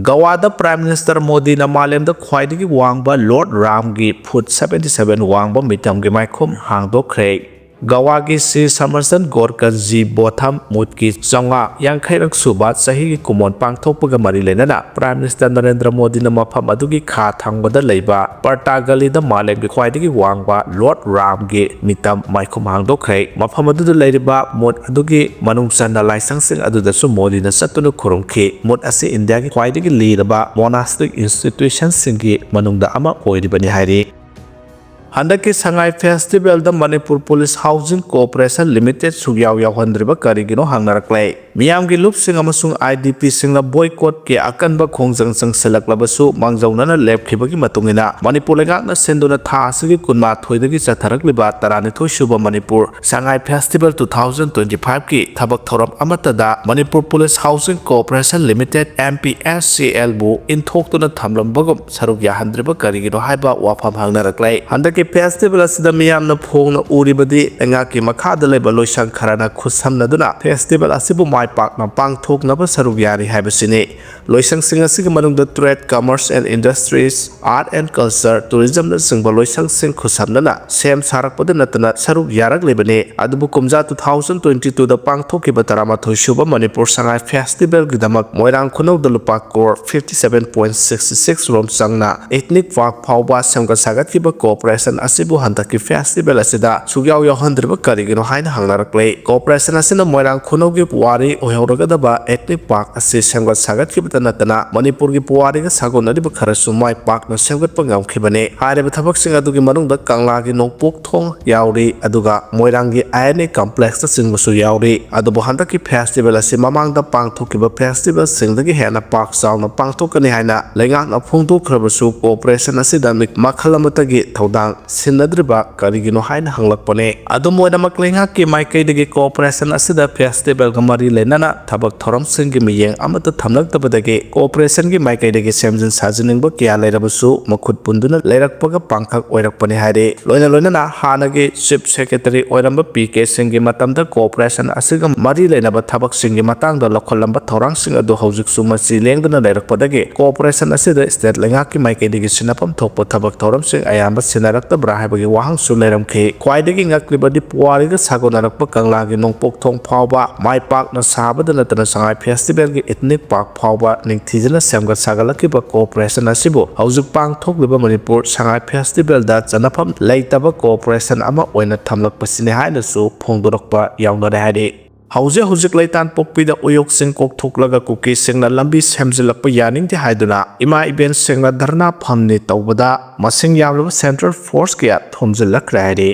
ꯒꯋꯥꯗ ꯄ꯭ꯔꯥꯏꯝ ꯃꯤꯅꯤꯁꯇꯔ ꯃꯣꯗꯤꯅ ꯃꯥꯂꯦꯝꯗ ꯈ꯭ꯋꯥꯏꯗꯒꯤ ꯋꯥꯡꯕ ꯂꯣꯔꯗ ꯔꯥꯝꯒꯤ ꯐꯨꯠ seventy seven ꯋꯥꯡꯕ ꯃꯤꯇꯝꯒꯤ ꯃꯥꯏꯈꯨꯝ ꯍꯥꯡꯗꯣꯛꯈ꯭ꯔꯦ꯫ ꯒꯋꯥꯒꯤ ꯁ꯭ꯔꯤ ꯁꯃꯔꯁꯟ ꯒꯣꯔꯀꯟꯖꯤ ꯕꯣꯊꯝ ꯃꯨꯠꯀꯤ ꯆꯥꯝꯃꯉꯥ ꯌꯥꯡꯈꯩꯔꯛ ꯁꯨꯕ ꯆꯍꯤꯒꯤ ꯀꯨꯝꯑꯣꯟ ꯄꯥꯡꯊꯣꯛꯄꯒ ꯃꯔꯤ ꯂꯩꯅꯅ ꯄ꯭ꯔꯥꯏꯝ ꯃꯤꯅꯤꯁꯇꯔ ꯅꯔꯦꯟꯗ꯭ꯔ ꯃꯣꯗꯤꯅ ꯃꯐꯝ ꯑꯗꯨꯒꯤ ꯈꯥ ꯊꯪꯕꯗ ꯂꯩꯕ ꯄꯔꯇꯥꯒꯂꯤꯗ ꯃꯥꯂꯦꯝꯒꯤ ꯈ꯭ꯋꯥꯏꯗꯒꯤ ꯋꯥꯡꯕ ꯂꯣꯔꯗ ꯔꯥꯝꯒꯤ ꯃꯤꯇꯝ ꯃꯥꯏꯈꯨꯝ ꯍꯥꯡꯗꯣꯛꯈ꯭ꯔꯦ꯫ ꯃꯐꯝ ꯑꯗꯨꯗ ꯂꯩꯔꯤꯕ ꯃꯨꯠ ꯑꯗꯨꯒꯤ ꯃꯅꯨꯡ ꯆꯟꯅ ꯂꯥꯏꯁꯪꯁꯤꯡ ꯑꯗꯨꯗꯁꯨ ꯃꯣꯗꯤꯅ ꯆꯠꯇꯨꯅ ꯈꯨꯔꯨꯝꯈꯤ꯫ ꯃꯨꯠ ꯑꯁꯤ ꯏꯟꯗꯤꯌꯥꯒꯤ ꯈ꯭ꯋꯥꯏꯗꯒꯤ ꯂꯤꯔꯕ ꯃꯣꯅꯥꯁꯇꯤꯛ ꯏꯟꯁꯇꯤꯇ꯭ꯌꯨꯁꯟꯁꯤꯡꯒꯤ ꯃꯅꯨꯡꯗ ꯑꯃ ꯑꯣꯏꯔꯤꯕꯅꯤ ꯍꯥꯏꯔꯤ꯫ ꯍꯟꯗꯛꯀꯤ ꯁꯉꯥꯏ ꯐꯦꯁꯇꯤꯚꯦꯜꯗ Manipur police housing cooperation limited ꯁꯨꯛꯌꯥꯎ ꯌꯥꯎꯍꯟꯗ꯭ꯔꯤꯕ ꯀꯔꯤꯒꯤꯅꯣ ꯍꯪꯅꯔꯛꯂꯦ꯫ ꯃꯤꯌꯥꯝꯒꯤ ꯂꯨꯞꯁꯤꯡ ꯑꯃꯁꯨꯡ ꯑꯥꯏ ꯗꯤ ꯄꯤꯁꯤꯡꯅ ꯕꯣꯏꯀꯣꯠꯀꯤ ꯑꯀꯟꯕ ꯈꯣꯡꯖꯪ ꯆꯪꯁꯤꯜꯂꯛꯂꯕꯁꯨ, ꯃꯥꯡꯖꯧꯅꯅ ꯂꯦꯞꯈꯤꯕꯒꯤ ꯃꯇꯨꯡ ꯏꯟꯅ ꯃꯅꯤꯄꯨꯔ ꯂꯩꯉꯥꯛꯅ ꯁꯤꯟꯗꯨꯅ ꯊꯥ ꯑꯁꯤꯒꯤ ꯀꯨꯟꯃꯥꯊꯣꯏꯗꯒꯤ ꯆꯠꯊꯔꯛꯂꯤꯕ ꯇꯔꯥꯅꯤꯊꯣꯏ ꯁꯨꯕ Manipur Sangai festival two thousand twenty fiveꯀꯤ ꯊꯕꯛ ꯊꯧꯔꯝ ꯑꯃꯠꯇꯗ Manipur police housing cooperation limited, M P S C L, ꯕꯨ ꯏꯟꯊꯣꯛꯇꯨꯅ ꯊꯝꯂꯝꯕꯒꯨꯝ ꯁꯔꯨꯛ ꯌꯥꯍꯟꯗ꯭ꯔꯤꯕ ꯀꯔꯤꯒꯤꯅꯣ ꯍꯥꯏꯕ ꯋꯥꯐꯝ ꯍꯪꯅꯔꯛꯂꯦ꯫ ꯍꯟꯗꯛꯀꯤ ꯐꯦꯁꯇꯤꯚꯦꯜ ꯑꯁꯤꯗ ꯃꯤꯌꯥꯝꯅ ꯐꯣꯡꯅ ꯎꯔꯤꯕꯗꯤ ꯂꯩꯉꯥꯛꯀꯤ ꯃꯈꯥꯗ ꯂꯩꯕ ꯂꯣꯏꯁꯪ ꯈꯔꯅ ꯈꯨꯠꯁꯝꯅꯗꯨꯅ ꯐꯦꯁꯇꯤꯚꯦꯜ ꯑꯁꯤꯕꯨ ꯃꯥꯏ ꯄꯥꯛꯅ ꯄꯥꯡꯊꯣꯛꯅꯕ ꯁꯔꯨꯛ ꯌꯥꯔꯤ ꯍꯥꯏꯕꯁꯤꯅꯤ꯫ ꯂꯣꯏꯁꯪꯁꯤꯡ ꯑꯁꯤꯒꯤ ꯃꯅꯨꯡꯗ trade, commerce and industries, art and culture, tourismꯅꯆꯤꯡꯕ ꯂꯣꯏꯁꯪꯁꯤꯡ ꯈꯨꯠꯁꯝꯅꯅ ꯁꯦꯝ ꯁꯥꯔꯛꯄꯗ ꯅꯠꯇꯅ ꯁꯔꯨꯛ ꯌꯥꯔꯛꯂꯤꯕꯅꯤ꯫ ꯑꯗꯨꯕꯨ ꯀꯨꯝꯖꯥ two thousand twenty twoꯗ ꯄꯥꯡꯊꯣꯛꯈꯤꯕ ꯇꯔꯥꯃꯥꯊꯣꯏ ꯁꯨꯕ ꯃꯅꯤꯄꯨꯔ ꯁꯉꯥꯏ ꯐꯦꯁꯇꯤꯚꯦꯜꯒꯤꯗꯃꯛ ꯃꯣꯏꯔꯥꯡ ꯈꯨꯅꯧꯗ ꯂꯨꯄꯥ crore fifty seven point six six ꯔꯣꯝ ꯆꯪꯅ ethnic park ꯐꯥꯎꯕ ꯁꯦꯝꯒꯠ ꯁꯥꯒꯠꯈꯤꯕ ꯀꯣꯑꯣꯄꯔꯦꯁꯟ ꯑꯁꯤꯕꯨ ꯍꯟꯗꯛꯀꯤ ꯐꯦꯁꯇꯤꯚꯦꯜ ꯑꯁꯤꯗ ꯁꯨꯛꯌꯥꯎ ꯌꯥꯎꯍꯟꯗ꯭ꯔꯤꯕ ꯀꯔꯤꯒꯤꯅꯣ ꯍꯥꯏꯅ ꯍꯪꯅꯔꯛꯂꯦ꯫ ꯀꯣꯑꯣꯄꯔꯦꯁꯟ ꯑꯁꯤꯅ ꯃꯣꯏꯔꯥꯡ ꯈꯨꯅꯧꯒꯤ ꯄꯨꯋꯥꯔꯤ ꯑꯣꯏꯍꯧꯔꯒꯗꯕ ethnic park ꯑꯁꯤ ꯁꯦꯝꯒꯠ ꯁꯥꯒꯠꯈꯤꯕꯇ ꯅꯠꯇꯅ ꯃꯅꯤꯄꯨꯔꯒꯤ ꯄꯨꯋꯥꯔꯤꯒ ꯁꯥꯒꯣꯟꯅꯔꯤꯕ ꯈꯔꯁꯨ ꯃꯥꯏ ꯄꯥꯛꯅ ꯁꯦꯝꯒꯠꯄ ꯉꯝꯈꯤꯕꯅꯤ꯫ ꯍꯥꯏꯔꯤꯕ ꯊꯕꯛꯁꯤꯡ ꯑꯗꯨꯒꯤ ꯃꯅꯨꯡꯗ ꯀꯪꯂꯥꯒꯤ ꯅꯣꯡꯄꯣꯛ ꯊꯣꯡ ꯌꯥꯎꯔꯤ, ꯑꯗꯨꯒ ꯃꯣꯏꯔꯥꯡꯒꯤ I N A complexꯅꯆꯤꯡꯕꯁꯨ ꯌꯥꯎꯔꯤ꯫ ꯑꯗꯨꯕꯨ ꯍꯟꯗꯛꯀꯤ ꯐꯦꯁꯇꯤꯚꯦꯜ ꯑꯁꯤ ꯃꯃꯥꯡꯗ ꯄꯥꯡꯊꯣꯛꯈꯤꯕ ꯐꯦꯁꯇꯤꯚꯦꯜꯁꯤꯡꯗꯒꯤ ꯍꯦꯟꯅ ꯄꯥꯛ ꯆꯥꯎꯅ ꯄꯥꯡꯊꯣꯛꯀꯅꯤ ꯍꯥꯏꯅ ꯂꯩꯉꯥꯛꯅ ꯐꯣꯡꯗꯣꯛꯈ꯭ꯔꯕꯁꯨ, ꯀꯣꯑꯣꯄꯔꯦꯁꯟ ꯑꯁꯤꯗ ꯃꯤ-, ꯃꯈꯜ ꯑꯃꯠꯇꯒꯤ ꯊꯧꯗꯥꯡ ꯁꯤꯟꯅꯗ꯭ꯔꯤꯕ ꯀꯔꯤꯒꯤꯅꯣ ꯍꯥꯏꯅ ꯍꯪꯂꯛꯄꯅꯦ꯫ ꯑꯗꯨꯝ ꯑꯣꯏꯅꯃꯛ, ꯂꯩꯉꯥꯛꯀꯤ ꯃꯥꯏꯀꯩꯗꯒꯤ ꯀꯣꯑꯣꯄꯔꯦꯁꯟ ꯑꯁꯤꯗ ꯐꯦꯁꯇꯤꯚꯦꯜꯒ ꯃꯔꯤ ꯂꯩꯅꯅ ꯊꯕꯛ ꯊꯧꯔꯝꯁꯤꯡꯒꯤ ꯃꯤꯠꯌꯦꯡ ꯑꯃꯠꯇ ꯊꯝꯂꯛꯇꯕꯗꯒꯤ ꯀꯣꯑꯣꯄꯔꯦꯁꯟꯒꯤ ꯃꯥꯏꯀꯩꯗꯒꯤ ꯁꯦꯝꯖꯤꯟ ꯁꯥꯖꯤꯟꯅꯤꯡꯕ ꯀꯌꯥ ꯂꯩꯔꯕꯁꯨ ꯃꯈꯨꯠ ꯄꯨꯟꯗꯨꯅ ꯂꯩꯔꯛꯄꯒ ꯄꯥꯡꯈꯛ ꯑꯣꯏꯔꯛꯄꯅꯤ ꯍꯥꯏꯔꯤ꯫ ꯂꯣꯏꯅ ꯂꯣꯏꯅꯅ ꯍꯥꯟꯅꯒꯤ ꯆꯤꯐ ꯁꯦꯀ꯭ꯔꯦꯇꯔꯤ ꯑꯣꯏꯔꯝꯕ ꯄꯤ ꯀꯦ ꯁꯤꯡꯒꯤ ꯃꯇꯝꯗ ꯀꯣꯑꯣꯄꯔꯦꯁꯟ ꯑꯁꯤꯒ ꯃꯔꯤ ꯂꯩꯅꯕ ꯊꯕꯛꯁꯤꯡꯒꯤ ꯃꯇꯥꯡꯗ ꯂꯧꯈꯠꯂꯝꯕ ꯊꯧꯔꯥꯡꯁꯤꯡ ꯑꯗꯨ ꯍꯧꯖꯤꯛꯁꯨ ꯃꯆꯤ ꯂꯦꯡꯗꯅ ꯂꯩꯔꯛꯄꯗꯒꯤ ꯀꯣꯑꯣꯄꯔꯦꯁꯟ ꯑꯁꯤꯗ ꯁ꯭ꯇꯦꯠ ꯂꯩꯉꯥꯛꯀꯤ ꯃꯥꯏꯀꯩꯗꯒꯤ ꯁꯤꯟꯅꯐꯝ ꯊꯣꯛꯄ ꯊꯕꯛ ꯊꯧꯔꯝꯁꯤꯡ ꯑꯌꯥꯝꯕ ꯁꯤꯟꯅꯔꯛꯇꯕ꯭ꯔꯥ ꯍꯥꯏꯕꯒꯤ ꯋꯥꯍꯪꯁꯨ ꯂꯩꯔꯝꯈꯤ꯫ ꯈ꯭ꯋꯥꯏꯗꯒꯤ ꯉꯛꯂꯤꯕꯗꯤ ꯄꯨꯋꯥꯔꯤꯒ ꯁꯥꯒꯣꯟꯅꯔꯛꯄ ꯀꯪꯂꯥꯒꯤ ꯅꯣꯡꯄꯣꯛ ꯊꯣꯡ ꯐꯥꯎꯕ ꯃꯥꯏ ꯄꯥꯛꯅ ꯁꯥꯕꯗ ꯅꯠꯇꯅ ꯁꯉꯥꯏ ꯐꯦꯁꯇꯤꯚꯦꯜꯒꯤ ethnic park ꯐꯥꯎꯕ ꯅꯤꯡꯊꯤꯖꯅ ꯁꯦꯝꯒꯠ ꯁꯥꯒꯠꯂꯛꯈꯤꯕ ꯀꯣꯑꯣꯄꯔꯦꯁꯟ ꯑꯁꯤꯕꯨ ꯍꯧꯖꯤꯛ ꯄꯥꯡꯊꯣꯛꯂꯤꯕ ꯃꯅꯤꯄꯨꯔ ꯁꯉꯥꯏ ꯐꯦꯁꯇꯤꯚꯦꯜꯗ ꯆꯟꯅꯐꯝ ꯂꯩꯇꯕ ꯀꯣꯑꯣꯄꯔꯦꯁꯟ ꯑꯃ ꯑꯣꯏꯅ ꯊꯝꯂꯛꯄꯁꯤꯅꯤ ꯍꯥꯏꯅꯁꯨ ꯐꯣꯡꯗꯣꯔꯛꯄ ꯌꯥꯎꯅꯔꯦ ꯍꯥꯏꯔꯤ꯫ ꯍꯧꯖꯤꯛ ꯍꯧꯖꯤꯛ ꯂꯩꯇꯥꯟꯄꯣꯛꯄꯤꯗ ꯎꯌꯣꯛꯁꯤꯡ ꯀꯣꯛꯊꯣꯛꯂꯒ ꯀꯨꯀꯤꯁꯤꯡꯅ ꯂꯝꯕꯤ ꯁꯦꯝꯖꯤꯜꯂꯛꯄ ꯌꯥꯅꯤꯡꯗꯦ ꯍꯥꯏꯗꯨꯅ ꯏꯃꯥ ꯏꯕꯦꯟꯁꯤꯡꯅ ꯙꯔꯅꯥ ꯐꯝꯅꯤ ꯇꯧꯕꯗ ꯃꯁꯤꯡ ꯌꯥꯝꯂꯕ central force ꯀꯌꯥ ꯊꯣꯝꯖꯤꯜꯂꯛꯈ꯭ꯔꯦ ꯍꯥꯏꯔꯤ꯫